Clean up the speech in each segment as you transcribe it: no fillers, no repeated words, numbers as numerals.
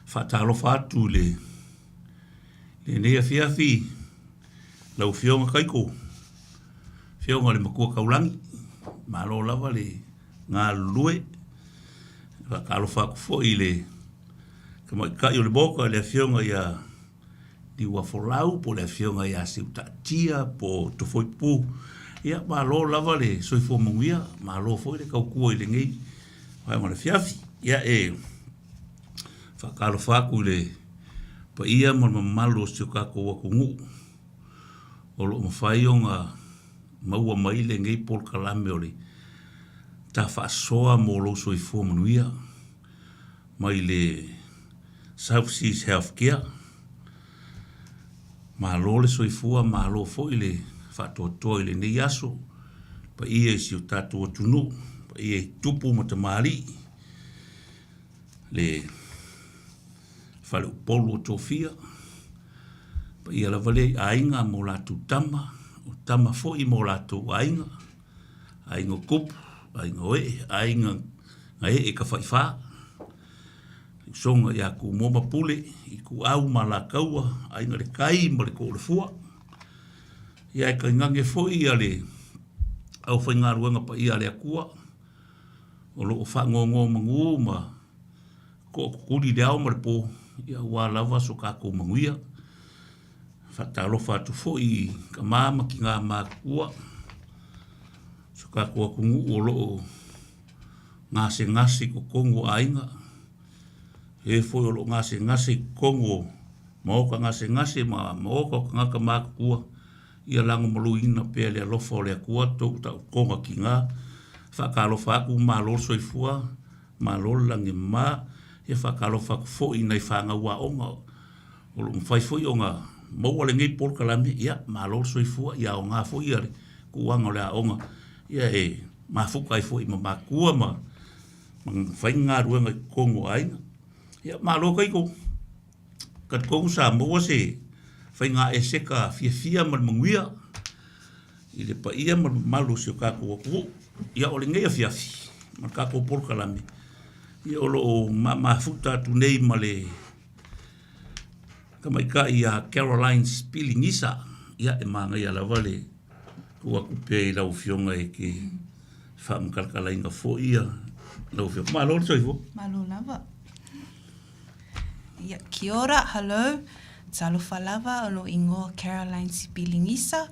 Faatalofa atu i lenei afiafi lau Afioga Kaiko, Afioga i le Matua Taulagi, malo lava le galulue. Faatalofa atu foi i le Tamaitai o le Maota le Afioga ia Niuafolau po o le Afioga ia Seutaatia po o Tofoipu. Ia, malo lava le soifua manuia, malo foi le tautua i lenei vaega o le afiafi. Ia, e faatalofa atu i le paia ma le mamalu o si o tatou atunuu o lo o mafai ona maua mai lenei polokalame o le Tafaasoa mo lou soifua manuia mai le South Seas Health Care. Malo le soifua, malo foi le faatoatoa i lenei aso, paia i si o tatou atunuu, paia i tupu ma tamalii, le faleupolu o Tofia, paia lava lea i aiga ma o latou tama, o tama foi ma o latou aiga, aiga o tupu, aiga o ee, aiga na ee tafaifa, le usoga ia Tumua ma Pule, Ituau ma Alataua, Aiga i le Tai ma le Too o le Fua. Ia ae tainane foi ia le aufaigaluega paia a le Atua o lo o faanonomanu ma tootutuli i le ao ma le po aua lava so tatou manuia. Faatalofa atu foi i tama ma tina matutua o si o tatou atunuu o lo o gasegase i totonu o aiga, e foi o lo o gasegase i totonu o maota gasegase ma maota o tagata matutua, ia lagomaluina pea e le alofa o le Atua tou taotoga tiga. Faatalofa atu, malo le soifua, malo le lagi e mama. Ia faatalofa atu foi i nai fanau aoga o lo o mafai foi ona maua lenei polokalame, ia malo le soifua, ia aoga foi le tulaga o le aoga ia e mafuta ai foi ma matua ma fai ni galuega i totonu o aiga. Ia malo Taito, talitonu sa maua se faigaeseka fiafia ma le manuia i le paia ma le mamalu o si o tatou atunuu. Ia o lenei afiafi ma le tatou polokalame, ia o lo o mafuta atu nei ma le tamaitai ia Caroline Spiligisa. Ia e manaia lava le tuu atu pea i lau Afioga e te faamatalatalaina foi ia lau Afioga. Malo le soifua. Malo lava. Ia, kia ora, hello. Talofa lava, o lou ingoa Caroline Sipiligisa.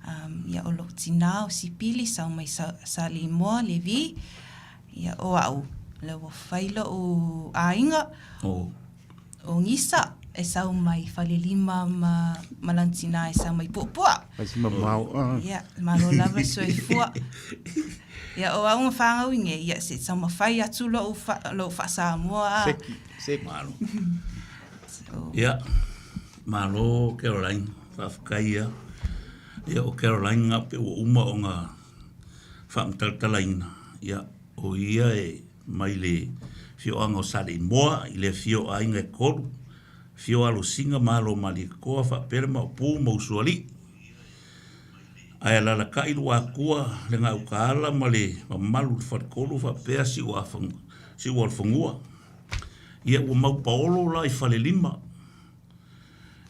Um, ia, o lou tinā o Sipili, sau mai sa, Salimoa, Levi. Ia, o au, lea ua fai lo'u aiga. Oh. O Gisa, e sau mai Falelima ma, ma lana tinā e sau mai Puapua. Ai si mamao. Ah. Ia, malo lava le soifua. Ia, o au na whāngau i nei, ia, se taumafai atu lo'u, fa, lo'u faa-Samoa. Ah. Seki, seki. Malo. So, Ia, malo Caroline, faafetai ia. Ia o Caroline nga pe ua uma ona faamatalatalaina, ia, o ia e mai le afioaga o Saleimoa i le afio o aiga e tolu, afio Alosina ma Alo o Malietoa faapea le Maopu ma Usoalii. Ae alalatai Luatua, le Gautaala ma le mamalu i le Faletolu faapea Siuaolefanua. Ia ua maupaolo la i Falelima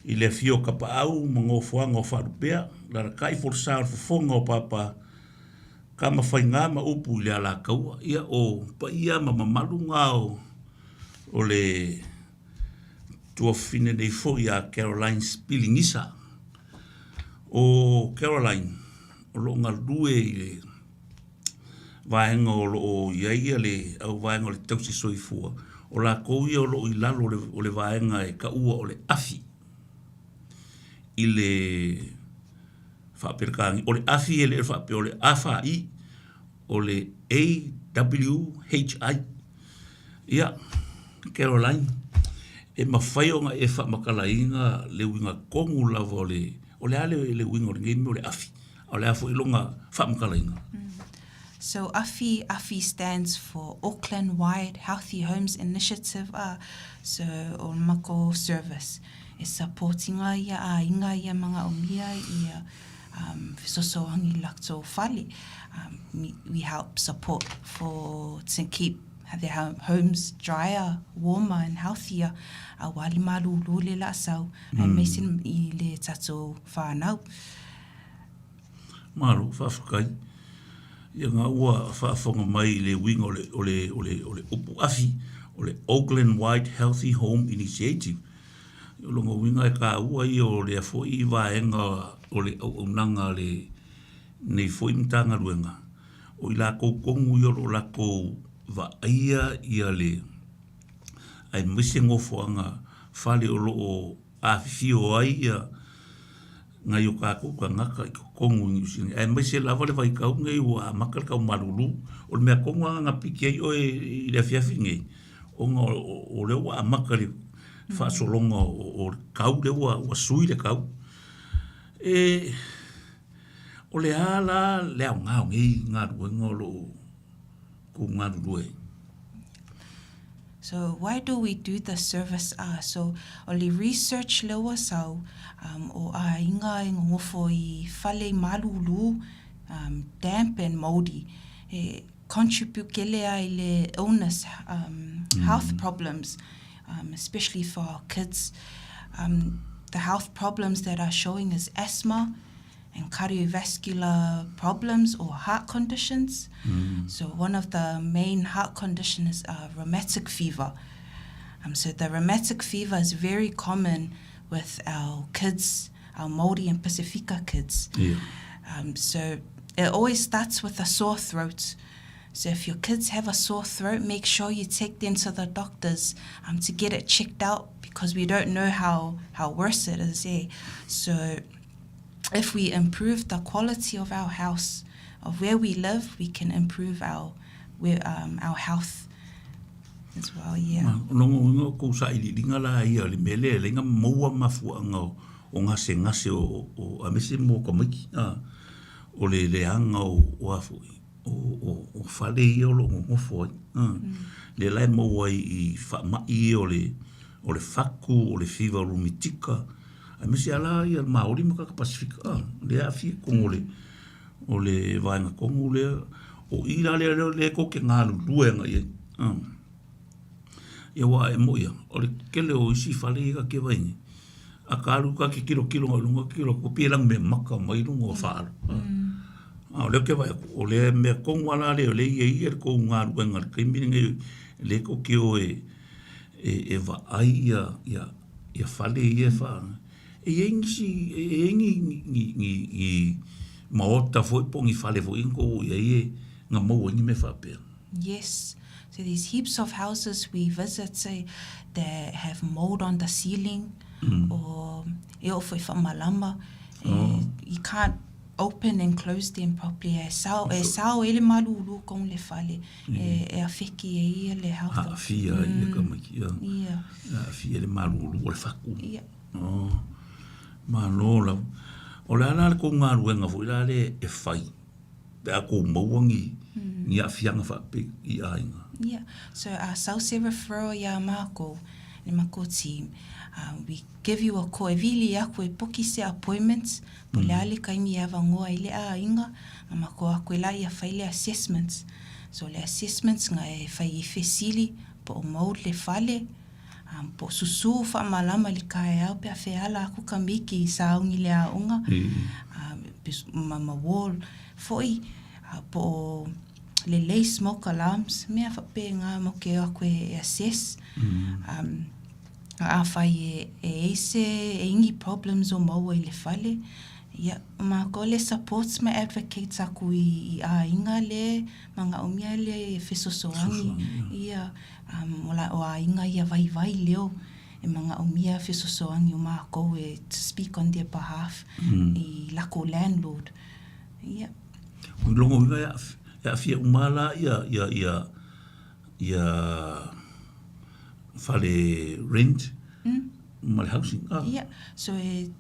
i le afio o Tapaau ma Nofoaga o Faalupea, alalatai Folasa o le Fofoga o Papa, Tama Faiga ma upu i le Alataua. Ia o paia ma mamalu na o, o le tuafafine nei foi a Caroline Spiligisa. O Caroline, o lo o galue i le vaega o lo o i ai le au vaega o le tausi soifua, o latou ia o lo o i lalo o le vaega e taua o le afi i le Faa-Peretania, o le afi e le o le faapea o le A-F-I, o le A-W-H-I. Ia, Caroline, e mafai ona e faamatalaina le uiga tonu lava o le, o le a le, le uiga o lenei mea o le afi, a o le a foi lona faamatalaina? So AFI, AFI stands for Auckland Wide Healthy Homes Initiative, ah, so o le makou service e supportinga ia aiga ia manaomia ia um, fesoasoani i latou fale. Um, we, we help support for to keep. their homes drier, warmer and healthier aua le malūlū le laasau aemaise i le tatou whānau. Malo, faafetai. Ia nga ua faafofoga mai i le uiga o le, o le, o le, o le upu afi, o le Oakland Wide Healthy Home Initiative. O lona uiga e taua ia o lea foi vaega o le auaunaga a lenei foi Matagaluega, o i latou tonu ia o lo o latou vaaia ia le, aemaise nofoaga fale o lo o afifio ai ia nai o tatou tagata i totonu i Niu Sila, aemaise lava le vaitau lenei ua amata le tau malulu. O le mea tonu lava na piki ai oe i le afiafi nei, ona o lea ua amata le faasologa o le tau lea ua sui le tau. E, o le a la le aoga o nei galuega o lo o kou galulue ai? So why do we do the service ah so o le research lea ua sau um o aiga e nonofo i fale i malūlū um damp and mouldy e contribute kele a i le illness um health problems um especially for our kids um the health problems that are showing is asthma and cardiovascular problems or heart conditions. Mm. So one of the main heart conditions is uh, rheumatic fever. Um, so the rheumatic fever is very common with our kids, our Māori and Pasifika kids. Yeah. Um, so it always starts with a sore throat. So if your kids have a sore throat, make sure you take them to the doctors um, to get it checked out because we don't know how, how worse it is. Eh? So if we improve the quality of our house, of where we live, we can improve our, where, um, our health as well, yeah. Ma, o lona uiga o kou sailiiliga la ia o le mea lea e ala ai ona maua mafuaaga o, o gasegase o, o, aemaise mo tamaiti, a, o le leaga o, o a foi, o, o, o fale ia o lo o nonofo ai, a. Lea la e maua ai i faamai ia o le, o le fatu, o le fiva rumitika, Aemaise a la ia Maori ma kaka Pasifika, ah, lea aafia i totonu o le, o le vaega tonu lea, o i la lea, lea, lea tou te galulue agai ai. Ah. Ia aua e moʻi a, o le tele o isi fale ia ka te vaai nei, a ka alu ka tilotilo agai i luga, tilo atu, pei e lanu mea maka mai luga o faalo. Ah. A o lea ou te vaai atu, o le mea tonu lava la lea o lea e i ai le tou galuega i le taimi lenei, lea tou te o e, e, e vaai ia, ia, ia fale ia e wha. E i ai nisi, e i ai ni, ni, ni, ni, ni maota foi po o ni fale foi na kou oo i ai e na maua ai ni mea faapea. Yes. So there's heaps of houses we visit eh, that have mold on the ceiling mm. or e oo foi whaamalama. Eh, oh. You can't open and close them properly. E sao, e sao e le malulu kong le fale. E, e awheki e ia le health. Aafia mm. ia tamaiti. Ia. Ia. Aafia le malulu o le fatu. Ia. Oh. Malo lava. O le a la le kou galuega foi la lea e fai pe a kou maua ni, mm. ni aafiaga faapei i aiga? Yeah. So a sau se referral iā mākou, le mākou team, we give you a call, e vili aku e book se appointment, po o le a le taimi e avanoa ai le aiga, ma matou o atu e la ia fai le assessments. So le assessments na e fai i fesili po o mould le fale, um, po o susu faamalama i le taeao pe a feala aku ka miki i sauni i le aoga, um, ma, ma wall foi, uh, po o lelei smoke alarms, mea faapena mo ke o atu e assess. Um, Afai e e ai se e ingi problems o maua i le fale, ia, o makou le supports ma advocates aku i i aiga le manaomia le fesoasoani, ia, um, o la, o aiga ia vaivai leo e manaomia fesoasoani o makou e to speak on their behalf i lako landlord. Ia. O lona uiga e aafia uma la ia, ia, ia, ia fale rent ma le housing. Ah. Yeah, so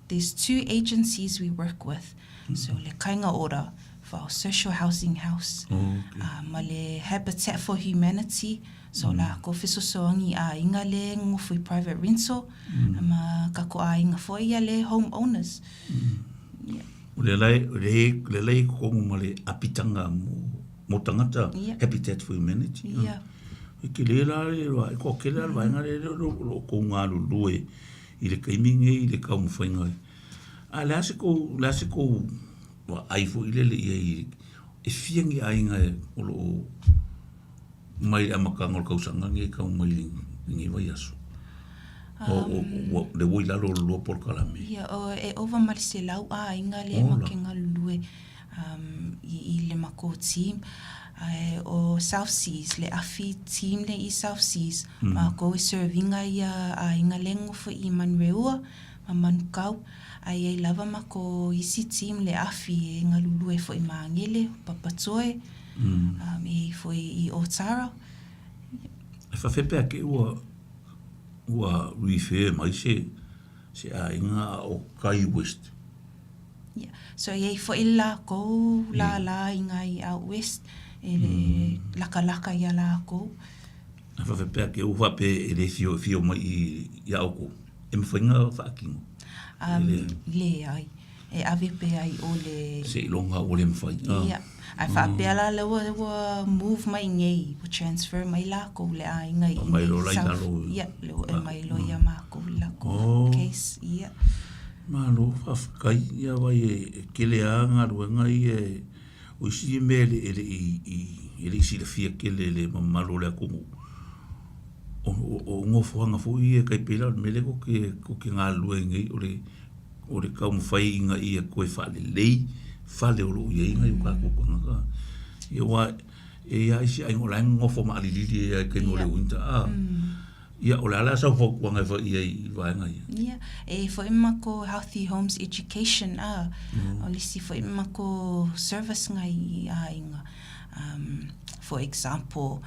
there's two agencies we work with. So le Kainga Ora for our social housing house. Oh, okay. Ma le Habitat for Humanity. So la ko fesoasoani aiga le nofo i private rental. Ma ka ko aiga foi ia le home owners. Yeah. O le lai, le, le lai totonu ma le apitaga mo, mo tagata, Yeah. Habitat for Humanity. Yeah. E tele la le e toatele la le vaega lea o lo o tou galulue i le taimi lenei i le taumafaiga. A o le a se tou, o le a se tou vaai foi lele i ai e fia ni aiga o lo o mai le amataga o le tausaga lenei e tau mai i lenei vaiaso? O lea ua i lalo o le lua polokalame. Ia, e ova ma le 100 aiga lea matou te galulue i le matou team. Ae o South Seas, le afi team lea i South Seas, matou e serve ina ia aiga lea e nonofo i Manureua ma Manukau. Ae i ai lava matou isi team le afi e galulue foi i Magele, Papatoe, e i ai foi i Otara. E faafefea pe a te i ua ua refer mai se se aiga a o kai west. Ia, so e i ai foi le lākou lālā i ngai out west e lakalaka iā lākou. A faapea ke ua faapea e le fio fio mai i iā ʻoukou, e mafai ona faatino? Leai. E ave pea i o le... Seiloga ua le mafai. Ia. Ae faapea la lea ua, ua move mai nei, ua transfer mai lakou le aiga i Mai loa la i lalo. Ia, lea ua e mai loa ia makou i lakou oh. case. Ia. Malo, faafetai. Ia vai e tele lava galuega ia e o isi mea e le e le i e le i silafia tele e le mamalu o le atunuu. O, o, o nofoaga foi ia e tai pei la o le mea lea tou te, tou te galulue ai nei o le o le taumafai ina ia toe faalelei fale o lo o i ai nai o tatou tagata. Ia aua e i ai lava isi aiga o la e nonofo maalilili ai lava i taimi o le winter a. Ia o le a la sau fautuaga e fai i ai i vaega ia? Ia, e i ai foi ma makou Healthy Homes Education a, o le isi foi makou service ngai i aiga. For example,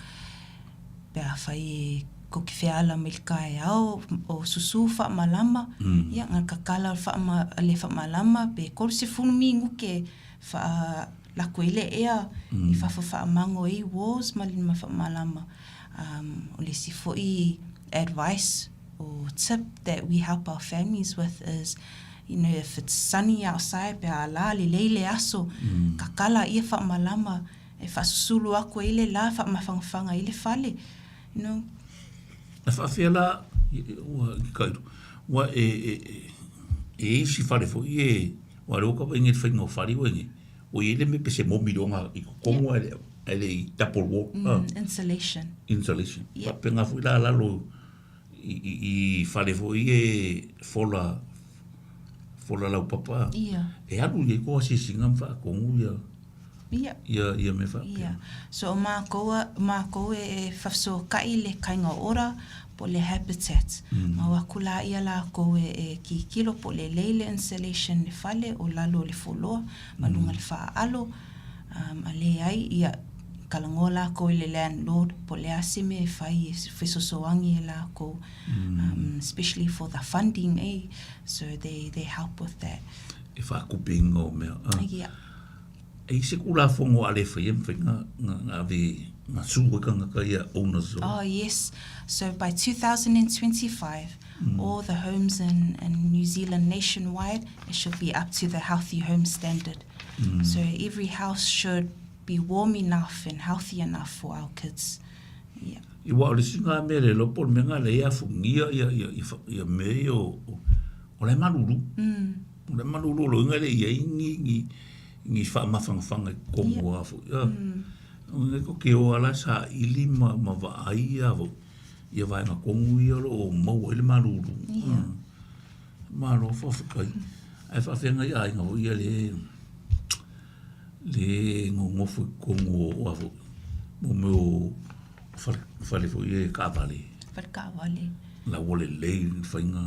Pe afai e kou te feala mai le taeao o susu faamalama, ia, na tatala o le faamalama pe 30 minute faalako ai le ea i fafo faamago ai walls ma le faamalama. O le isi foi advice or tip that we help our families with is, you know, if it's sunny outside pe a la lelei le aso, tatala ia faamalama E faasusulu aku ai le la, faamafanafanga ai le fale, you know. E faafefea la, ua kairu, ua e, e, e, e isi fale foi e, ua leo ka vainga i le faiga o fale ua inge, ua i ai le mea pe se momi loa i totonu ae le, ae le i double wall. Insulation. Insulation. Yeah. Faapena foi la lalo i, i, i fale foi e fola, fola laupapa. Yeah. E alu i ai ko asiasiga ma faatonu ia. Ia. Ia, ia mea faapea. Ia. So o mākou, mākou e whafesootai le kainga ora po o le habitat. Mau aku la ia lākou e, e kikilo po o lelei le insulation le fale o lalo o le foloa ma luga le faaalo. Um, a leai, ia, talanoa lākou i le landlord po o le a se mea e fai e fesoasoani e lākou. Um, especially for the funding, eh? So they, they help with that. E whakupinga o mea. Ah. Ia. E i se Tulafono a le whai e mwhai nga, nga, nga ave, nga sue tangata ia owners o. Oh yes, so by 2025 all the homes in, in New Zealand nationwide it should be up to the healthy home standard. So every house should be warm enough and healthy enough for our kids. Yeah. I wa o le isi nga mea le lopo o le mea nga le ia fungia ia, ia, ia, ia mea ia o, o, o le malulu. O le malulu o loiga le i ai ni, ni, ni whaamawhangawhanga i totonu o a foi. A, ngai ko ke o ala sa ili ma, ma vaai ia vo, ia vaenga tonu ia o lo o maua ai le malulu. Ia. Malo whawhetai. Ae whaawhenga i aiga foi ia le, le nonofo i totonu o a foi, mo mea o whare, whare foi ia e kaawale. Whare kaawale. La ua lelei le whainga.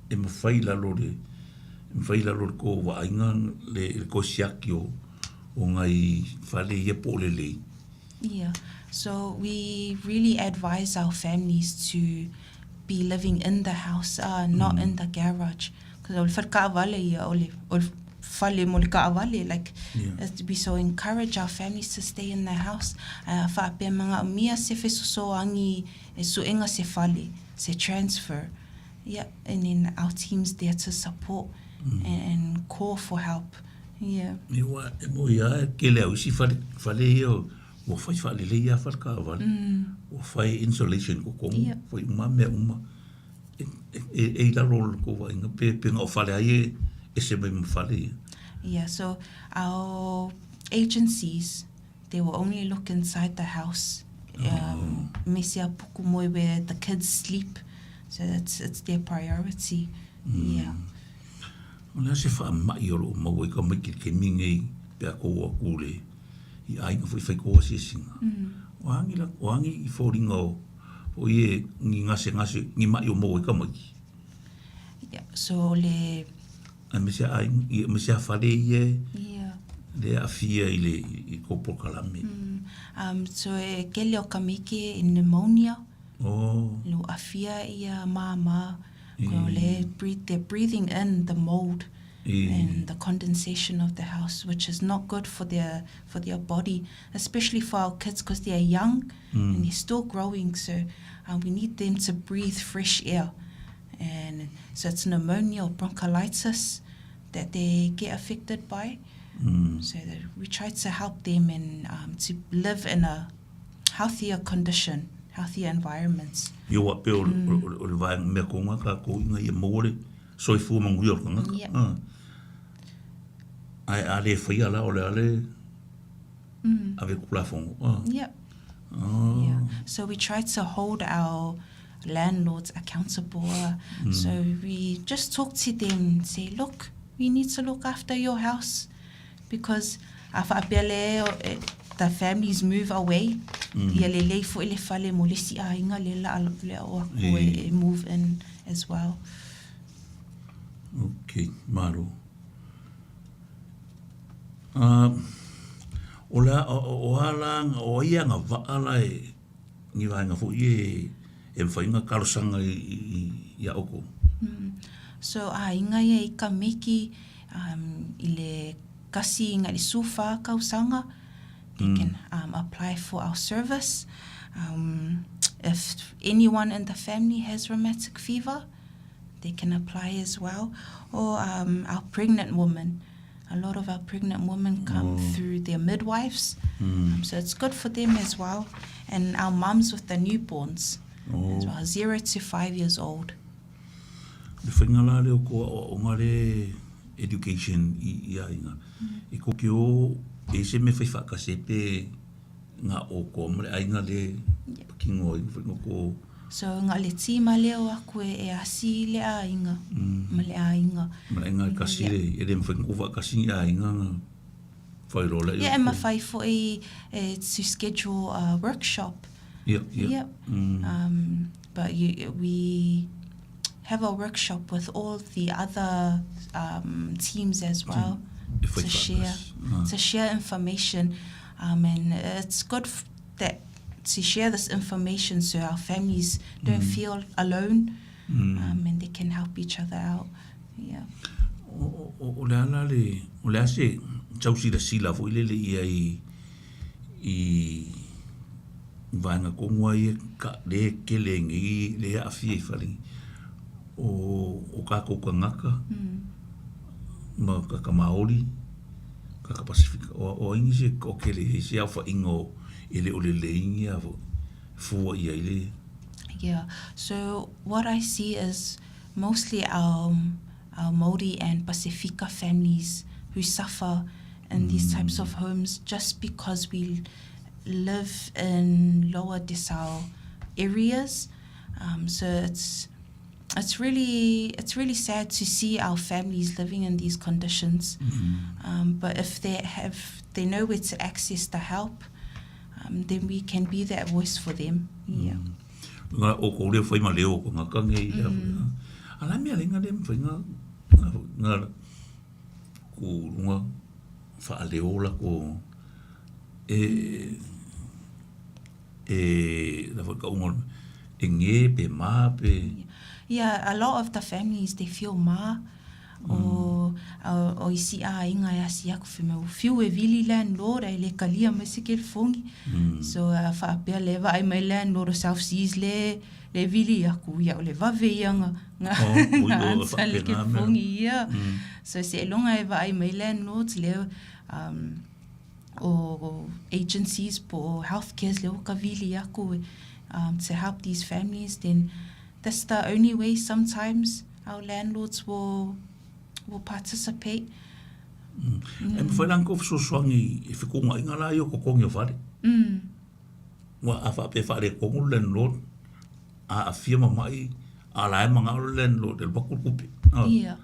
E mawhai i lalo le, e mawhai i lalo le ko vaaiga le, le ko siaki o, o ngai whare ia po o lelei. Yeah. So we really advise our families to be living in the house, not in the garage. Because o le fale kaawale ia, o le, o le fale mo le kaawale. Like, Yeah. we so encourage our families to stay in the house. Whaapea manaomia se fesosoangi e suenga se fale, se transfer. Yeah, and then our team's there to support and call for help. Yeah. E ua, e moi lava e tele au isi fale, fale ia ua Ua fai faalelei lava fale taavale, ua fai insulation i totonu, fai uma lava mea uma. E, e, e i lalo o le tou vaaiga pe, pe na o fale lava ia e ese mai ma fale ia? Yeah, so our agencies, they will only look inside the house. Um, me se a puku moe where the kids sleep. So it's, it's their priority. Yeah. O le a se faamai o lo o maua ai tamaiti i le taimi lenei pe a tou o atu i le i aiga foi fai tou asiasiga? O a ni o a ni foliga o foi e ni gasegase ni ma'i o maua ai tamaiti? Yeah, so o le Aemaise a aiga, aemaise a fale ia e le aafia i le i tou polokalame. Um, so e kele o tamaiti e pneumonia. Oh. Lo aafia ia māmā. Ko le breathe, they're breathing in the mold and the condensation of the house, which is not good for their for their body, especially for our kids because they are young and they're still growing. So we need them to breathe fresh air. And so it's pneumonia or bronchiolitis that they get affected by. So that we try to help them and to live in a healthier condition, healthier environments. Ia ua pei o le vaega mea tonu a tatou ina ia maua le soifua manuia o le tagata. Yep. Ae a le faia la o le a le ave Tulafono. Yep. Oh. Yeah. So we try to hold our landlords accountable. So we just talk to them and say, look, we need to look after your house because a faapea le the families move away, ia lelei foi le fale mo le isi aiga le la le o aku e move in as well. Okay, malo. Uh, o la, o, o a la, o ai agavaa la e, ni vaega foi e, e mafai ona talosaga i, i, iā ʻoukou? So aiga ia i ka miki um, i le kasi i le sefulufa tausaga, they can um, apply for our service. Um, if anyone in the family has rheumatic fever, they can apply as well. Or um, our pregnant women. A lot of our pregnant women come through their midwives, um, so it's good for them as well. And our mums with the newborns as well, 0 to 5 years old. Le faiga la lea o kou aoaoga le education i, i aiga. E kou te o e se mea fai faatasi ai pe na o koa ma le aiga le patino ai faiga ko. So nga le tima lea o aku e, e asi i le aiga, ma le aiga. Ma le aiga e kasi le, e le mafai ona kou faatasi ni aiga na fai loa lea i Yeah, e mafai foi e to schedule a workshop. Ia, ia. Yep. Um, but you, we have a workshop with all the other um, teams as well E fai to share faatasi. to share information. Um, and it's good f- that to share this information so our families don't feel alone um, and they can help each other out. Yeah. O, o, o le a la le, o le a se tau silasila foi lele ia i, i vaega tonu lava ia ka, le tele nei le aafia i fale o, o tatou tagata ma tagata Maori, tagata Pasifika, o, o ai nisi e toatele i ai se aofaiga o e le o lelei ni a foi, fua i ai le. Yeah. So what I see is mostly our, our Māori and Pasifika families who suffer in these types of homes just because we live in lower decile areas. Um, so it's it's really it's really sad to see our families living in these conditions. Um, but if they have they know where to access the help, um, then we can be that voice for them. Yeah. Nga o ko leo fai ma leo ko nga kange i a A la mea lenga le mawhai nga nga ku runga whaaleo la ko e e la whai ka unga e nge pe mā pe. Yeah, a lot of the families they feel mā o o isi aiga e asi aku fai mai ua fiu e vili landlord ae le kalia mai se kelefogi. So a faapea le vaai mai landlord o South Seas le le vili aku ia o le vave ia nga nga Oh, ui, nga o, answer le faapena mea. kelefogi ia. So seiloga e vaai mai landlords le um. o agencies po o healthcares lea ua kawili aku um, to help these families, then that's the only way sometimes our landlords will will participate. Mm. E mawhai la kou fesoasoani i fekoogaiga la ia o totogi o fale. Mm. Ua a faapea e faaletonu le landlord, a aafia ma mai, a la e manao le landlord e alu atu le tupe. Ah. Ia.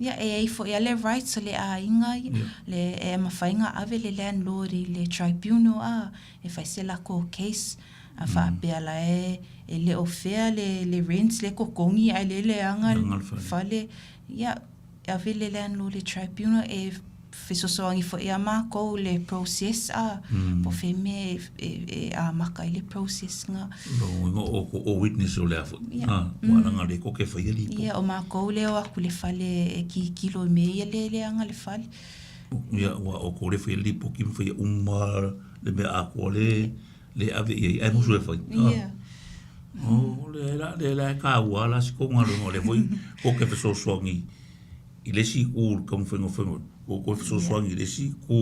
Ia, e ai foi a le rights o le aiga ia, Ia. le e mafai ona ave le landlord i le tribunal a, e fai se lakou case, a faapea la e e le o fair le le rent le totogi ae le leaga Leaga le fale. fale, ia, e ave le landlord i le tribunal e fesoasoani foi ia makou le process a, po o fea mea e e amata ai le process na. Lona uiga o o o witness o le a foi, Ia. a, ua leaga le koke e faia lipoti. Ia, o makou lea o atu i le fale e kikilo i mea ia le leaga le fale. Ia, ua outou le faia lipoti ma faia uma le mea atoa le le ave i ai, ae musu e fai. Ia. Oh, le la le la e kāua la si kou galuega o lea foi kou te fesoasoani i le isi itu i le taumafaiga o faiga ua toe fesoasoani i le isi itu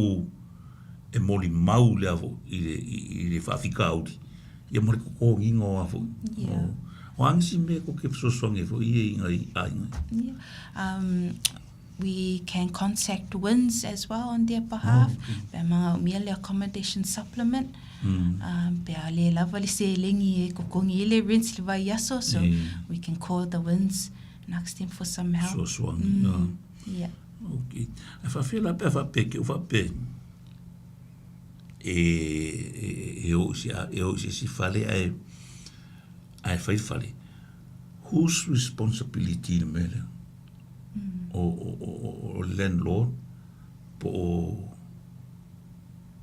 e molimau le a foi i le i le faafitauli ia ma le totogiina o a foi Ia. O a nisi mea kou te fesoasoani ai foi ia i nai aiga Ia. We can contact WINZ as well on their behalf. Oh, okay. Pe a manaomia le accommodation supplement. Pe a le lava le seleni e totogi ai le rent i le vaiaso, so we can call the WINZ and ask them for some help. Fesoasoani, ah. Yeah. Okay. Ae faafefea la pe a faapea ke u faapea e e o i se e o i se isi fale ae ae fai le fale. Whose responsibility le mea lea? O o o o le landlord po o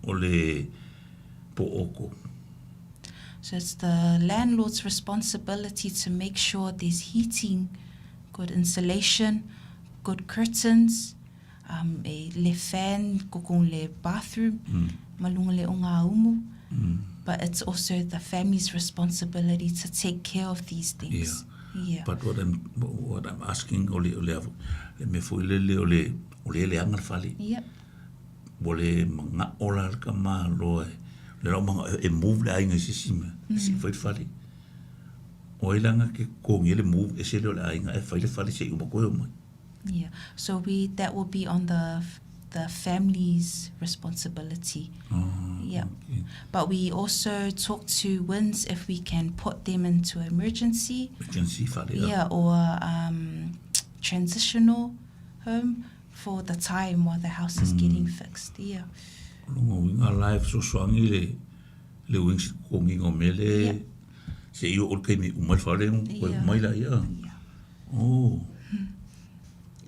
o le po o outou? So it's the landlord's responsibility to make sure there's heating, good insulation, good curtains, um, e le fan kokong le bathroom, ma lunga le o ngā umu. But it's also the family's responsibility to take care of these things. Yeah. But what I'm, what I'm asking o le, o le, le mea foi lele o le, o le leaga le fale. Yep. Ua le manao la le tamaloa e, le la manao e move le aiga i se isi mea, se i fai le fale. O ai la na ke totogi ai le move ese lea o le aiga ae fai le fale se i uma toe omai. Yeah. So we, that will be on the, the family's responsibility. Oh, Yeah. okay. But we also talk to WINZ if we can put them into emergency. Emergency fale, yeah. Yeah, or transitional home for the time while the house is getting fixed. Yeah. O lona uiga la e fesoasoani le, le uiga i se totogiga o mea lea, Yeah. se i oo i le taimi e uma ai le fale ona toe Yeah. mai laia. Yeah. Oh.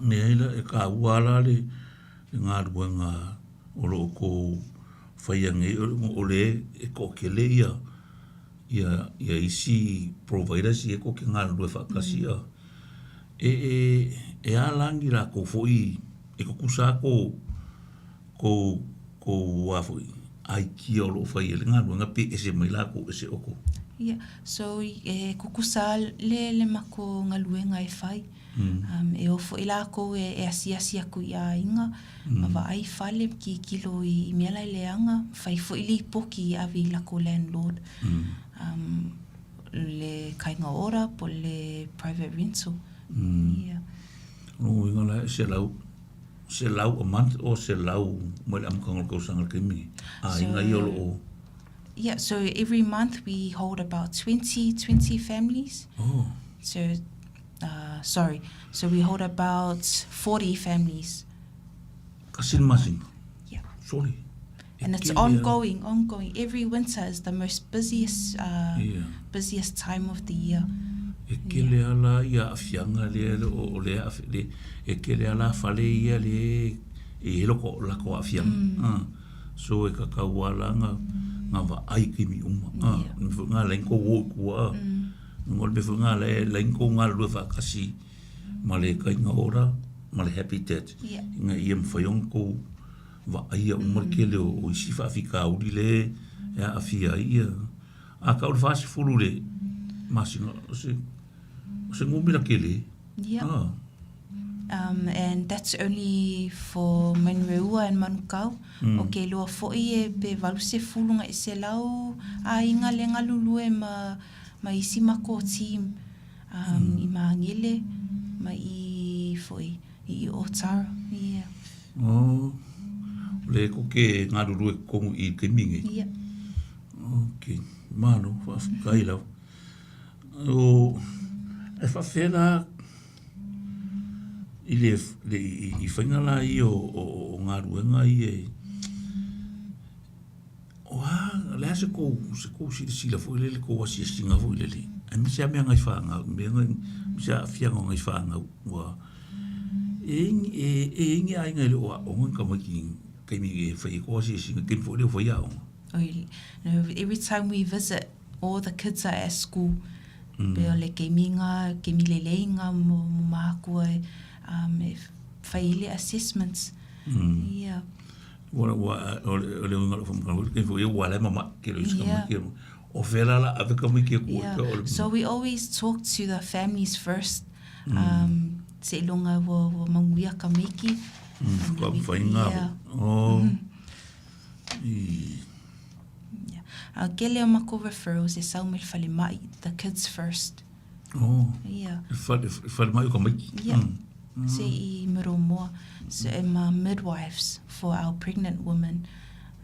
Leai la, e kāua la le, le galuega o lo o kou faia nei, o le e toatele ia, ia, ia isi providers ia tou te galulue faatasi a. E, e, e a la ni latou foi e tutusa lava kou, kou, kou a foi aikia o lo o fai ai le galuega pe ese mai latou ese outou? Ia, so e tutusa le le matou galuega e fai. Um, e o foi lakou e, e asiasi aku i aiga, ma vaai fale, ma kikilo i, i mea la e leaga, fai foi lipoti i ave i lakou landlord. Um, le Kāinga Ora po le private rental. Ia. O lona uiga la e 100, 100 a month or 100 mai le amataga o le tausaga i le taimi nei? Aiga ia o lo o. Yeah, so every month we hold about 20, 20 families. Oh. So, uh, sorry, so we hold about 40 families. Kasi le masina? Yeah. Sorry. E And it's kele a. ongoing, ongoing. Every winter is the most busiest, uh, Yeah. busiest time of the year. E kele a la ia aafiaga lea o le le e kele a la fale ia le e i ai loko lako aafiaga. Mm. So e kakau a la nga nga vaai i taimi uma. Yeah. Le mea foi lena e ala ai ona tou o i tua. O le mea foi lena e ala ai ona tou galulue faatasi ma le Kāinga Ora ma le Habitat Yeah. ina ia mafai ona tou vaaia uma le tele o isi faafitauli le e aafia ai ia. A tau le 40 i le masina, o se, o se numera tele. Yep. Ah. Um, and that's only for Manureua and Manukau. Mm. O ke lua foi e pe 80 ngai selau aiga le galulue ma, ma isi makou team um, mm. i Magele ma i foi i Otara. Yeah. Oh. Le ko ke galulue kongu i ke minge. Yeah. Okay. Malo, whaafetai lava. O, e whaafea la i le, le i, i whainga la i o, o, o galuega i e, o a, le a se kou, se kou silasila foi lele, kou asiasiga foi lele, aemaise lava mea ngai fanau, mea ngai, aemaise aafiaga o ngai fanau, ua, e, e, e i ai ni aiga e le o aoga ni tamaiti i taimi e fai ai kou asiasiga, taimi foi lea ua fai aoga. Oi, no, every time we visit, all the kids are at school. Mm. Pe o le kemiga, kemi leleiga mo, mo mākua e, um, e whai i le assessments. Mm. Yeah. Ua, ua, o le, o le uinga lo whamukana, kei fo ia ua le mama, ke lo isika yeah. mai, o whera la, ave ka mai ke kua. Yeah. So we always talk to the families first. Mm. Um, se ilonga ua, ua manguia ka meiki. Mm, ka whainga. Yeah. Oh. Mm -hmm. Yeah. A kele o makou referrals e sau mai le falemai, the kids first. Oh. Yeah. E whale, whale mai o ka maiki. Yeah. Mm. Mm. Se i Miromoa. So e ma midwives for our pregnant women.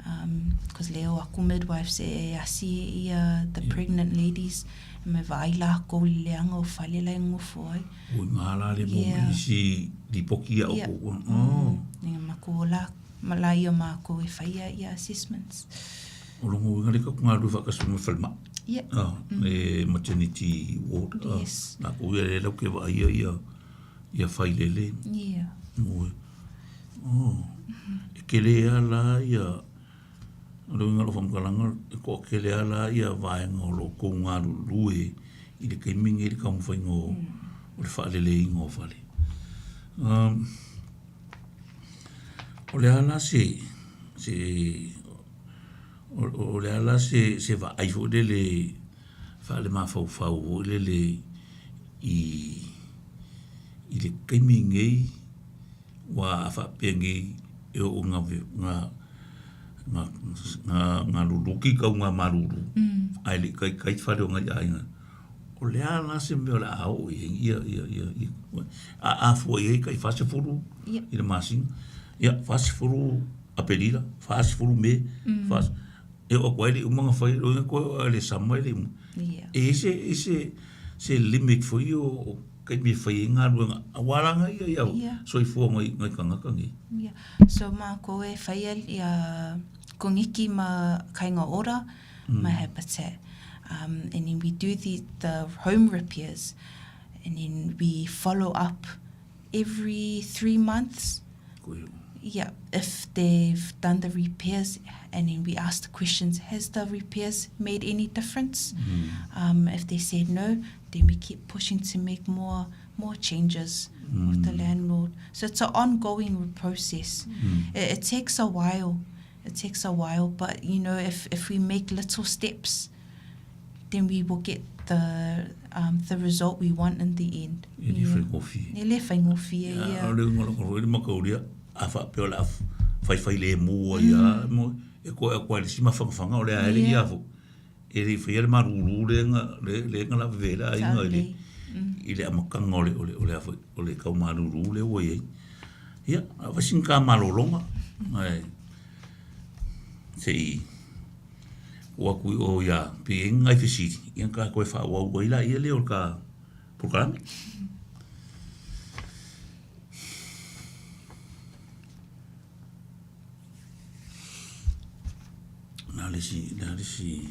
Um, cause le o aku midwives e asi e ia the yeah. pregnant ladies. E me vaai lākou i le leanga o fale la e ngofo ai. Ui ngā la le mo yeah. isi lipoki ia o yeah. kou. Oh. Mm. Nga makou o lākou. Ma la ia mākou e whaia ia assessments. O longo uinga le ka ngā rua whakasuma me whalema. Yeah. Ah, mm. E maternity ward. Ah, yes. Nā ko ia le lau ke wa ia ia ia whailele. Yeah. Mo. Oh. Mm -hmm. E kele a la ia o le uinga lo whamkalanga e ko kele a la ia vaenga o lo kou ngā lulue i le kaimingi i le kaumawhainga o, mm. o le whaalele inga o whale. Um, O le a la se, se, o le a la se, se vaai foi lele faalemafaufau foi lele i, i le taimi nei ua a faapea nei e oo ina ga, ga, ga, galuluki taugamalulu ae le i taitai fale o nai aiga. O le a la se mea o le a oo i ai ia, ia, ia, ia, a afua i ai tai 40 i le masina, ia, 40 Aperira, 40 Me, mm. 40, e oo atu ai le uma na fai, loina koe o le sama e le uma. Yeah. E se, e se, se limit foi o, o taimi e fai ai galuega, auā la ia ia yeah. soifua ngai, ngai kangaka nei. Yeah. So mākou e whai ia kongiki ma kainga ora, mm. ma habitat. Um, and then we do the, the home repairs and then we follow up every three months. Yeah, if they've done the repairs, and then we ask the questions, has the repairs made any difference? Mm. Um, if they said no, then we keep pushing to make more more changes mm. with the mm. landlord. So it's an ongoing process. Mm. It, it takes a while. It takes a while, but you know, if, if we make little steps, then we will get the um, the result we want in the end. E le whaingofie. E le whaingofie, ia. O le unga loko roi le makauria, a whaapea o le a whaiwhai le mua ia, mm. e koe a koe le sima whangawhanga o le aere ia fo. E le whaia le maruru le nga, le, le nga la vela inga i le, mm. i le amakanga o le, o le, o le, o le kau maruru le ua iai. Ia, a wasin ka malolonga. Ai, se i, o aku i o ia, pe e ngai fesili, ia ka koe whaawau ai la ia le o ka polokalame. Na le isi, na le isi.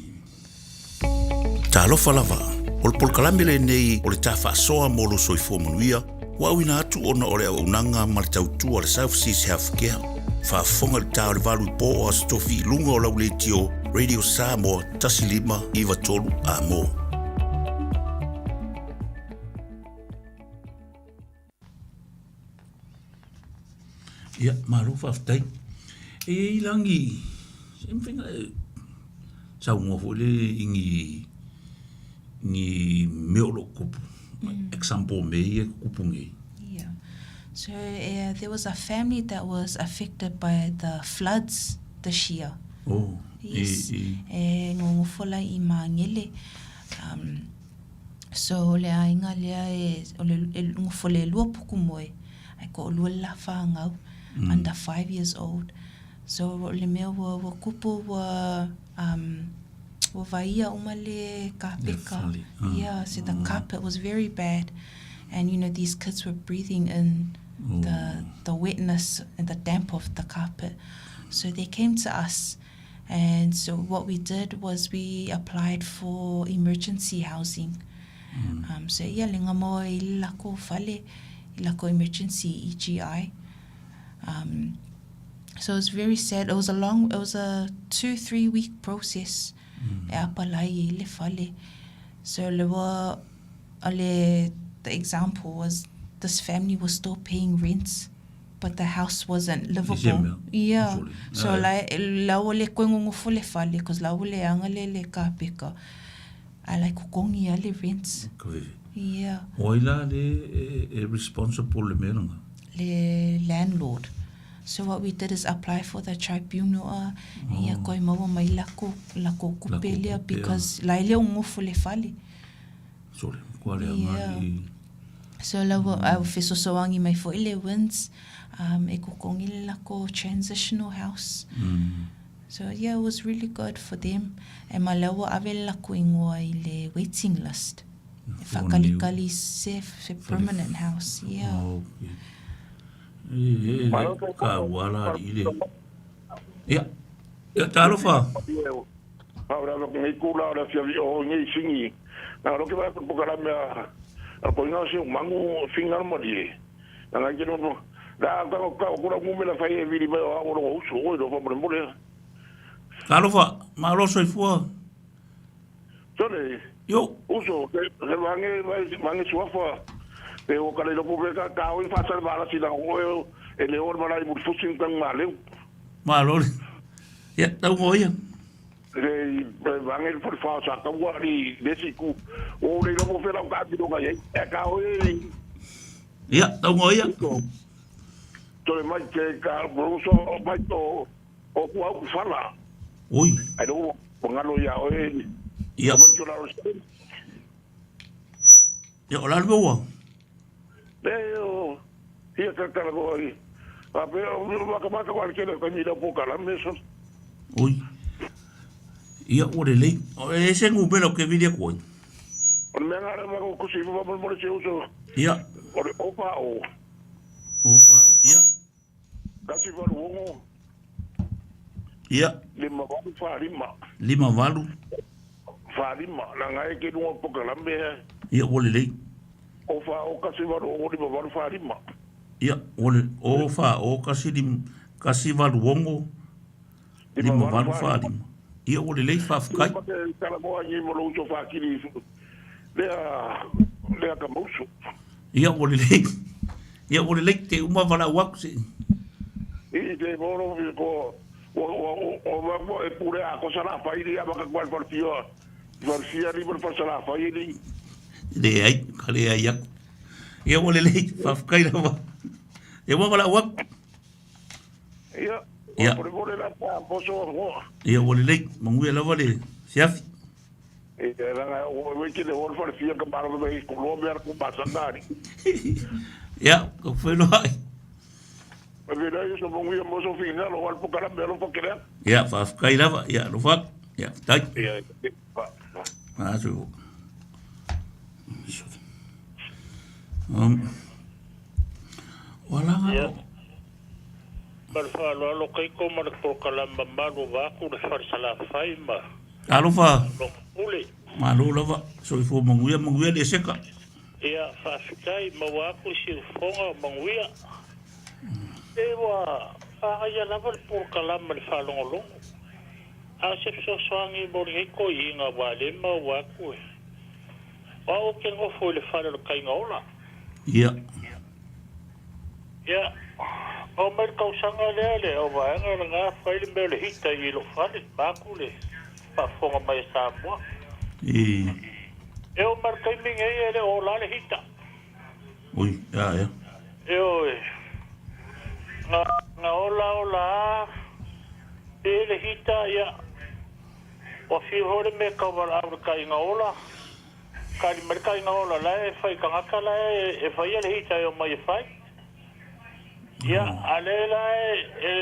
Talofa lava, o le polokalame lenei o le tā faasoa mo lou soifua manuia, ua auina atu ona o le auaunaga ma le tautua a le South Seas Healthcare. Faafofoga i le tā o le valu i po o Aso Tofi i luga o lau leitio Radio Samoa 1593 Amo. Ia, malo faafetai. E i ai langi, se mawhai nga e saunoa foi le i ni, ni mea o lo o kupu. Mm. Example me ia kupu nei. Yeah. So uh, there was a family that was affected by the floods this year. Oh, yes. E, e. E ngongofo lai i Māngele. Um, so o le aiga lea e, o le e ngofo le lua puku moe, ai ko lua le la whāngau, mm. under 5 years old. So o le mea ua, ua kupu ua, um, ua vaia uma le kapeka. Le fale. Ah. Yeah, so the carpet was very bad. And you know, these kids were breathing in Oh. the the wetness and the damp of the carpet. So they came to us and so what we did was we applied for emergency housing. Mm. Um, so ia le ngamo i le lako fale, i lako emergency EGI. Um, so it was very sad. It was a long, it was a 2-3 week process Mm. e apalai i le fale. So le wa, le, the example was this family was still paying rent, but the house wasn't livable. mea. Yeah. Sole. So Ae. la la o le koe ngongofo le fale, cause la o le anga le le kapeka. A lai kukongi a le rent. Ka veve. Yeah. O ai la le e, e responsible le mea langa. Le landlord. So what we did is apply for the tribunal a oh. Ia koe maua mai lako lako kupe Lako lea kupe, because la ile o ngofo le fale. Sole, kua le anga Yeah. i... So la ua au fesoasoani mai foi le WINZ um, e kokongi le lako transitional house. Mm. So yeah, it was really good for them. E ma lea ua ave le lako ingoa i le waiting list. E For whakalikali se, se permanent house. Yeah. Oh, okay. E, e, e, ka wala i le. Ia, ia, talofa. Ora lo que me kula ora fia vi o ngi singi. Na lo que va por cara me a ko ina se mangu fingar mo di. Na na kino no. Da ka ka ko ra ngume la fai e vili mai o ro uso o ro fa mo mo le. Talofa, malo soifua. Sole Yo, uso ke ke vange vange suafa. Pe o kale lo pobre ka ka o fa sal bala sila o e le or mala i fusin kan maleu. malo. Ia, tau ngoia. Le vange por fa sa ka wa ri desi ku o le lo fe la ka ti lo ka ye. Ka o e Ia, tau ngoia. Tole mai ke ka bruso mai to o ku au fala. Oi, Ai no pongalo ya o e. ia, Mai to la ro. ia, o la le ua. Le o ia ka ka go ai. A pe o ma ka ma ka wa ke le ka ni la po ka la meso. Oi. Ia, o le lei. O e se ngupela o ke vili koe. O me ngare ma ko kusi mo mo mo se uso. Ia, O le opa o o fa, ia, ka si va lo ia, le ma va fa rima. 58. Fa rima la ngai ke no po ka la me. Ia, o le lei. O fa o ka si va lo o le ma va fa rima. Ia, o le, o fa, o kasi lim, kasi valu ongo, 5 8 fa lima. Ia, o le lei whawhakai. Ma ke kala mo ai mo lo uso fa kiri. Lea lea ka mauso. Ia, o le lei. Ia, o le lei te uma wala waku se. I te moro ko o o o o mo e pure a cosa la fa iri a ka kwal por fio. Por fio ri por la fa iri. Le ai, ka le ai aku. Ia, o le lei whawhakai lava. Ia, ua wala waku. Ia. Ia. Por por la pa poso mo. Ia, o le lei, manguia lava le siafi. E la o we ke le or por fio ka para me ko lo me ar ku pasandari. Ia, ka whenua ai. Me vera eso mo ngi mo so final o al pokara me lo pokera. Ia, whawhakai lava. Ia, lo whak. Ia, tai. Ia. Ah, so. Wala nga. Ia. Ma le faaaloalo kaiko ma le polokalama mamalu vaeatu le falesalafai ma Alofa, logopule. malo lava. Soifua manuia, manuia le seka. Ia faafetai maua atu siufoga o manuia. E ua faagaia lava le polokalama le faalogologo. A o se fesoasoagi mo lenei koiiga ua lē maua atu e. O au ke gofo i le fale o le kaiga ola. Ia, Ia, o mai le tausaga lea le au vaega lagā fai le mea o le hita i lou fale, maaku le faafofoga mai e Samoa. e, E o mai le taimi nei e le o la le hita. oi, ia, ia. E oe, Na, na ola ola a, pe le hita, ia, ua fiu foi le mea tau valaau i le taiga ola, tali mai le taiga ola la e fai tagata la e faia le hita e omai e fai. Ia, a lea la e,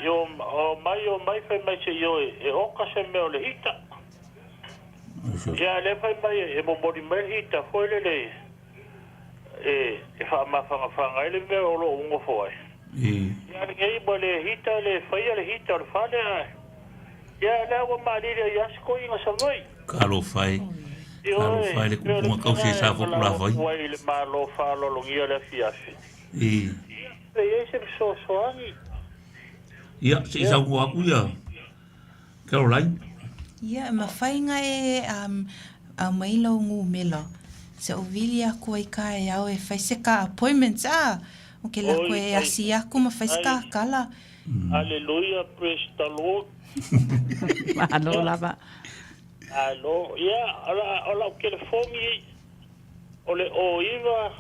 e omai omai fai mai se i o e oka se mea o le hita. Ia, a lea fai mai e momoli mai le hita foi lele e, e faamafagafaga ai le mea o lo o nofo ai. Ia, lenei ua le hita, le faia le hita o le fale, ae, ia, lea ua malili ai lava si toeaina Savaii. Talofa e, talofa e le Ioe, kupuga tausi e sa fotulafai. atu ai i le Malo faaaloalogia le afiafi. Pe i ai se fesoasoani. Ia, se i saunoa atu ia Caroline. Ia, e mafai ona e aumai lau numera se o vili aku ai kaeao e fai se ka appointment a o ke lako Oi, e ai, asi aku ma fai se ai, ka kala. Hallelujah, praise the Lord. Malo Ia, lava. malo. Ia, o la, o lau telefoni o le 09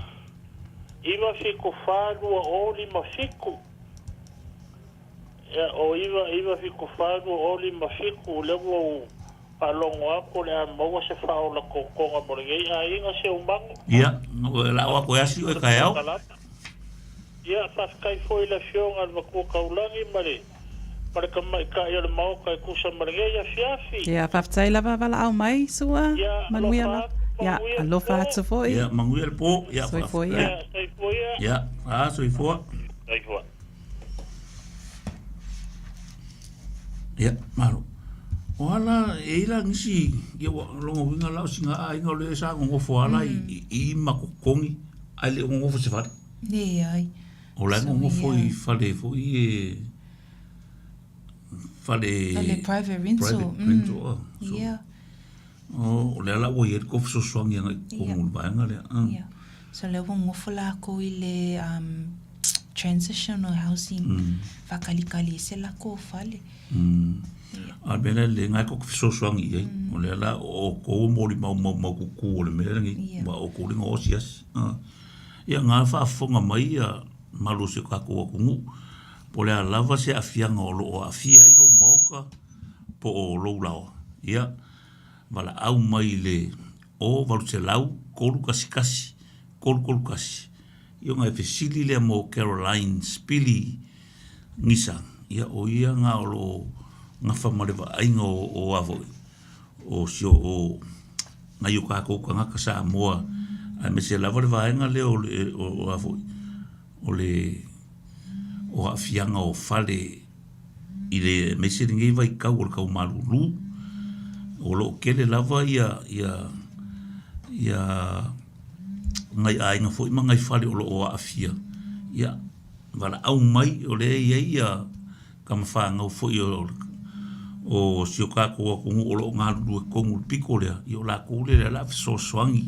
974 2057. Ia, o 9 974 2057, o lea ua ou faalogo atu o le a maua se faaola totoga mo lenei aiga seumago. Ia, o le a oo atu e asi oe kaeao. Ia, faafetai foi i le Afioga i le Matua Taulagi ma le ma le Tamaitai o le Maota e tusa ma lenei afiafi. Ia, faafetai lava valaau mai, Sua. Ia, Manuia alofa lava. atu, Ia, manuia le alofa po. atu foi. Ia, manuia le po. Ia, Soifua faafetai. ia. Ia, soifua ia. Ia, a, soifua. Soifua. Ia, malo. O ala, e i la nisi, ia ua longa uiga la o sina aiga o le sa nonofo ala i, i, i makokogi, ae le o nonofo i se fale. Leai. O la e So, nonofo ia. i fale foi e, fale... Fale private rental. Private rental, ah. So, Yeah. o, o lea la ua i ai le tou fesoasoani agai i totonu o le vaega lea. Ah. Yeah. So lea ua nofo lakou i le transitional housing faakalikali ai se lakou fale. A o le mea lea le na e tou te fesoasoani i ai. O lea la o outou e molimau maumaututu o le mea lenei, aua o outou lea na o asiasi. Ah. Ia na faafofoga mai ia malu o si o tatou atunuu, po o le a lava se aafiaga o lo o aafia ai lou maota po o lou laoa, ia valaau mai i le 0800 311 331. Ia ona e fesili lea mo Caroline Spili Gisa, ia o ia na o lo o gafa ma le vaaiga o o a foi, o si o o nai o tatou tagata Samoa, aemaise lava le vaega lea o le o a foi, o le o aafiaga o fale i le aemaise lenei vaitau o le tau malulu, o lo o tele lava ia ia ia nai aiga foi ma nai fale o lo o aafia, ia valaau mai o lea e i ai ia tama fanau foi o o si o tatou atunuu o lo o galulue tonu i le pito lea, ia o latou lea o le a fesoasoani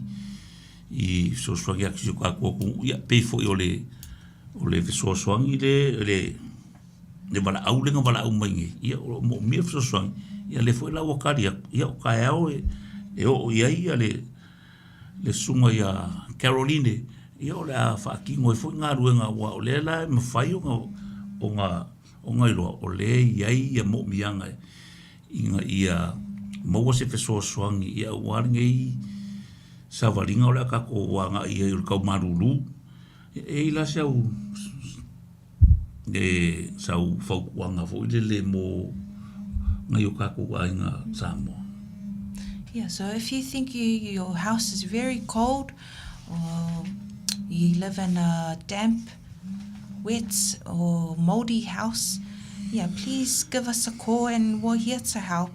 i fesoasoani atu i si o tatou atunuu. Ia pei foi o le o le fesoasoani le le le valaau lea na valaau mai nei, ia o lo o moomia le fesoasoani, ia lea foi la ua tali atu, ia o taeao e e oo i ai ia le le susuga ia Caroline, ia o le a faatino ai foi galuega aua o lea la e mafai ona ona ona iloa o lea e i ai ia moomiaga ina ia maua se fesoasoani ia aua lenei savaliga o le a tatou agai i ai o le tau malulu. E i ai la si au e sau fautuaga foi lele mo nai o tatou aiga Samoa. Yeah, so if you think you, your house is very cold or you live in a damp, wet or moldy house, yeah, please give us a call and we're here to help.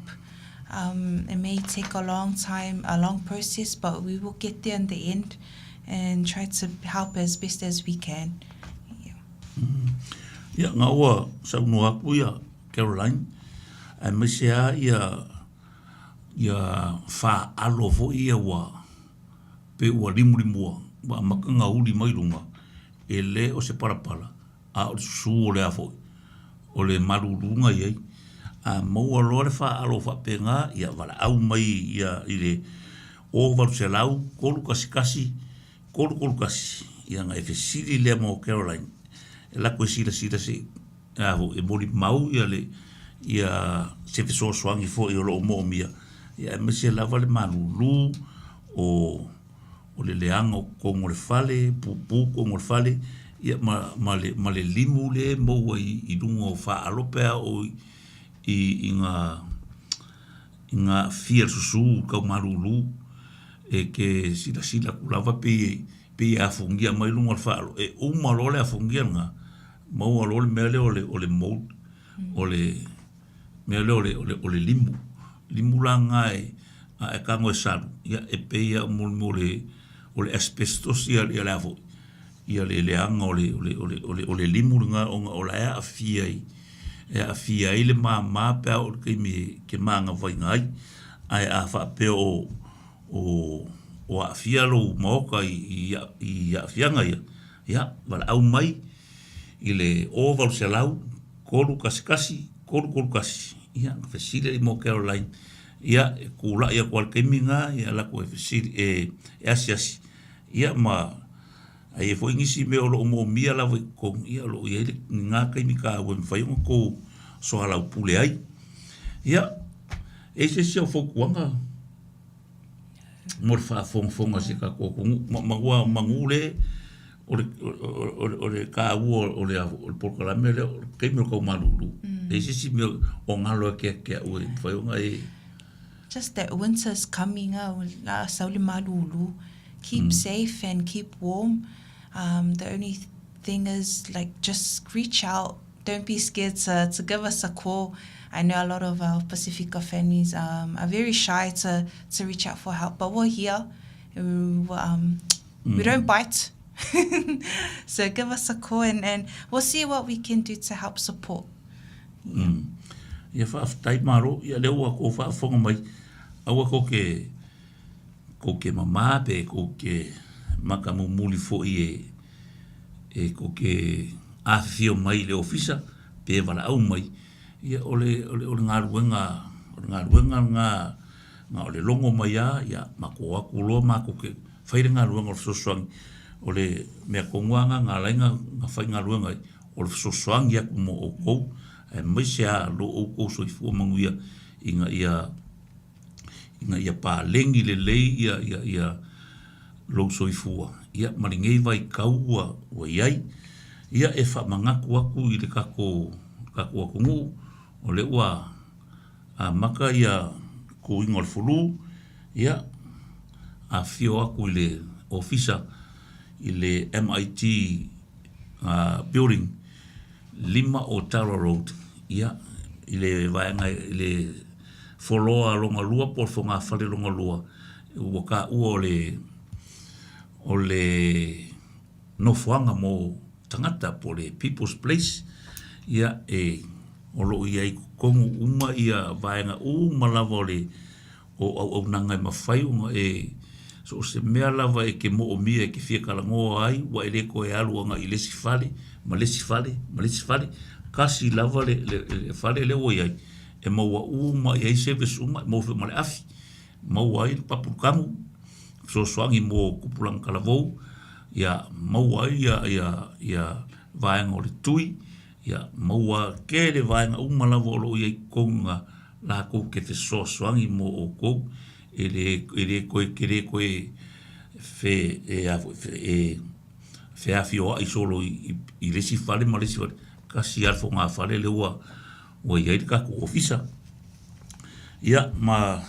It may take a long time, a long process, but we will get there in the end and try to help as best as we can. Yeah. Ia, nga ua saunoa atu ia Caroline, aemaise lava ia ia faalo foi ia ua pei ua limulimua, ua amata ona uli mai luga, e le o se palapala, a o le susu o le a foi, o le maluluga i ai. A maua loa le faalo faapena, ia valaau mai ia i le 0800 311 331, ia ona e fesili lea mo Caroline. e lako e silasila se i a foi e molimau ia le ia se fesoasoani foi o lo o moomia, ia aemaise lava le malulu o o le leaga o totonu o le fale, pupu totonu o le fale, ia ma ma le ma le limu lea e maua i i luga o faaalo pe a oo i i ga i ga aafia i le susu tau malulu e te silasila atu lava pei e pei e afugia mai luga o le faaalo, e uma loa le afugia lena, maua loa le mea lea o le o le mould, o le mea lea o le o le o le limu. Limu la lena e a e tago e salu, ia e pei lava mo le mea o le o le asbestos ia le a foi, ia le leaga o le o le o le o le o le limu lena ona o la e aafia i e aafia ai le mama pe a oo i le taimi e te manavaina ai. Ae a faapea o o o aafia lou maota i i aafiaga ia, ia valaau mai i le 0800 311 331, ia ona fesili lea mo Caroline, ia e tulai atu lava i le taimi lena, ia alu atu e fesili e asiasi, ia ma a i ai foi nisi mea o lo o moomia lava i totonu, ia o lo o i ai lena taimi taua e mafai ona outou soalaupule ai. Ia, e i ai se isi au fautuaga mo le faafogafoga a si o tatou atunuu? Ma manu le o le, o le, o le taua o le, o le polokalame lea, o le taimi o le tau malulu. E i ai se isi mea o galo ia te au e mafai ona e... Just that winter's coming a o le a sau le malulu. Keep safe and keep warm. The only thing is like just reach out. Don't be scared to, to give us a call. I know a lot of our Pasifika families um, are very shy to, to reach out for help, but we're here. We, um, we don't bite. so give us a call and, and we'll see what we can do to help support. Yeah. Ia faafetai malo, ia lea ua kou faafofoga mai, aua kou ke, kou ke mamā pe kou ke maka mumuli foi e, e kou ke afifio mai i le ofisa pe valaau mai, ia o le, o le, o le galuega, o le galuega lena, na o le logo mai lava, ia matou o atu loa matou te fai le galuega o le fesoasoani. O le mea tonu lava lena na ala ai ona faigaluega ai, o le fesoasoani atu mo outou, aemaise lava lo outou soifua manuia ina ia ina ia paleni lelei ia ia ia lou soifua, ia ma lenei vaitau ua ua i ai. Ia e faamanatu atu i le tatou tatou atunuu, o lea ua amata ia kuiga o le flu, ia, afifio atu i le ofisa i le MIT building, 5 o Tara Road, ia, i le vaega i le foloa lona lua po o le fogafale lona lua, ua taua o le, o le nofoaga mo tagata po o le People's Place, ia, e, o lo o i ai i totonu uma ia vaega uma lava o le o auaunaga e mafai ona e so o se mea lava e te moomia e te fia talanoa ai, ua e le toe alu agai i le isi fale ma le isi fale ma le isi fale, tasi lava le, le, le fale lea ua i ai, e maua uma i ai service uma, e maua foi ma le afi, maua ai le papu tanu, fesoasoani mo tupulaga talavou, ia maua ai ia, ia, ia vaega o le tui, ia maua tele vaega uma lava o lo o i ai i totonu na latou te fesoasoani mo outou, e le, e le toe tele toe fe, e a foi, e feafioai solo i, i le isi fale ma le isi fale, tasi lava le fogafale lea ua, ua i ai le tatou ofisa. Ia, ma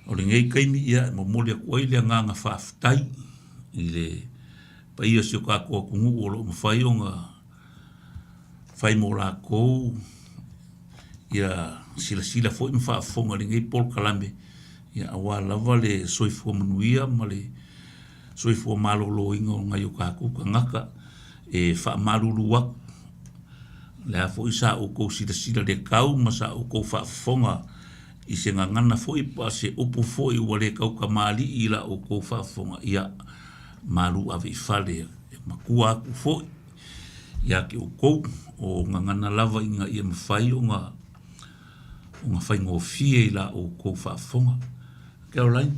o lenei taimi, ia, e momoli atu ai le agaga faafetai i le paia o si o tatou atunuu o lo o mafai ona fai mo latou ia silasila foi ma faafofoga i lenei polokalame, ia aua lava le soifua manuia ma le soifua maloloina o nai o tatou tagata e faamalulu atu. O le a foi sa outou silasila le tau ma sa outou faafofoga i se gagana foi po o se upu foi ua le tautamalii i la outou faafofoga, ia malu ave i fale e matua atu foi ia te outou, o gagana lava ina ia mafai ona ona faigofie i la outou faafofoga. Caroline,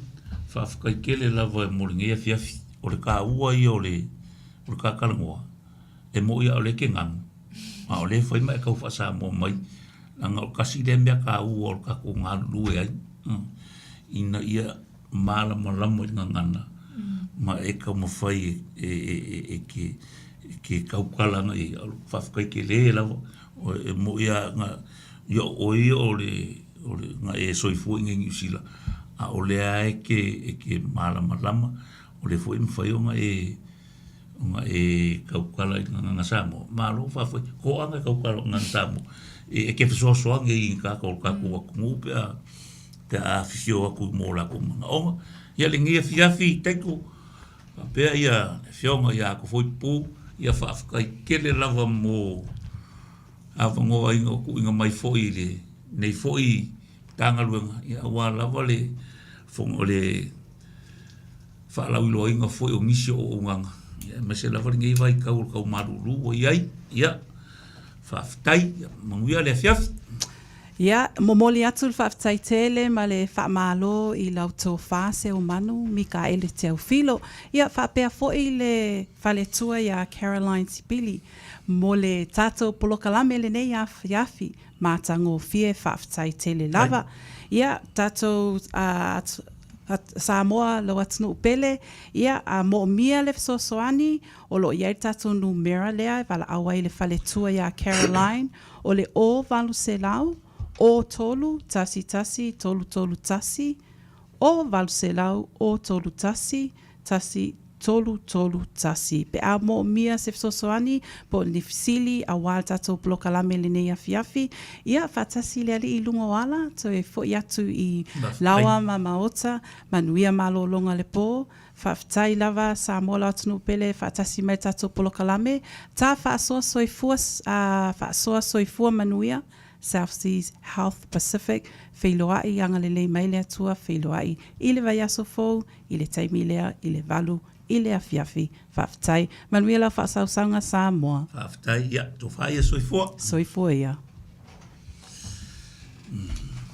faafetai tele lava mo lenei afiafi. O le taua ia o le o le ta talanoa. E moʻi a o lea e ke ganu, a o lea e fai ma e kau faa-Samoa mai, leaga o le tasi lea mea taua o le tatou galulue ai, ina ia malamalama i le gagana ma e taumafai e ke tautala agai i ai. A o le faafetai tele lava, e moni lava ia o oe ia o le na e soifua i inei i Niu Sila, a o lea lava e te malamalama, o lea foi e mafai ona e ona e tautala i le gagana Samoa, malo faafetai. Toaga e tautala i le gagana Samoa e te fesoasoani ai i tagata o le tatou atunuu pe a pe a afifio atu mo latou manaoga. Ia lenei afiafi Taito, faapea ia le afioga ia Atofoipu, ia faafetai tele lava mo avanoa ina ua tuuina mai foi i lenei foi Matagaluega, ia aua lava le fono le faalauiloaina foi o nisi o auaunaga, ia aemaise lava lenei vaitau o le tau malulu ua i ai. Ia, faafetai, ia manuia le afiafi. Ia, momoli atu le faafetai tele ma le faamalo i lau tofa Seumanu Mikaele Teufilo, ia faapea foi le faletua ia Caroline Sipili mo le tatou polokalame lenei afiafi matagofie faafetai tele lava. Ia, tatou Samoa lou atunuu pele, ia, a moomia le fesoasoani, o lo o i ai le tatou numera lea e valaau ai i le faletua ia Caroline, o le 0800 03 11 331, 0800 03 11 331. Pe a moomia se fesoasoani po o ni fesili aua le tatou polokalame i lenei afiafi, ia, faatasi le Alii i luga o ala, toe foi atu i Laoa ma Maota, manuia malologa le po. Faafetai lava Samoa lau atunuu pele faatasi mai le tatou polokalame, ta faasoa soifua faasoa soifua manuia, South Seas Health Pacific, feiloai agalelei mai le Atua feiloai i le vaiaso fou i le taimi lea i le valu i le afiafi. Faafetai. Manuia lau faasausauga Samoa. Faafetai. Ia, tofa ia soifua. Soifua ia.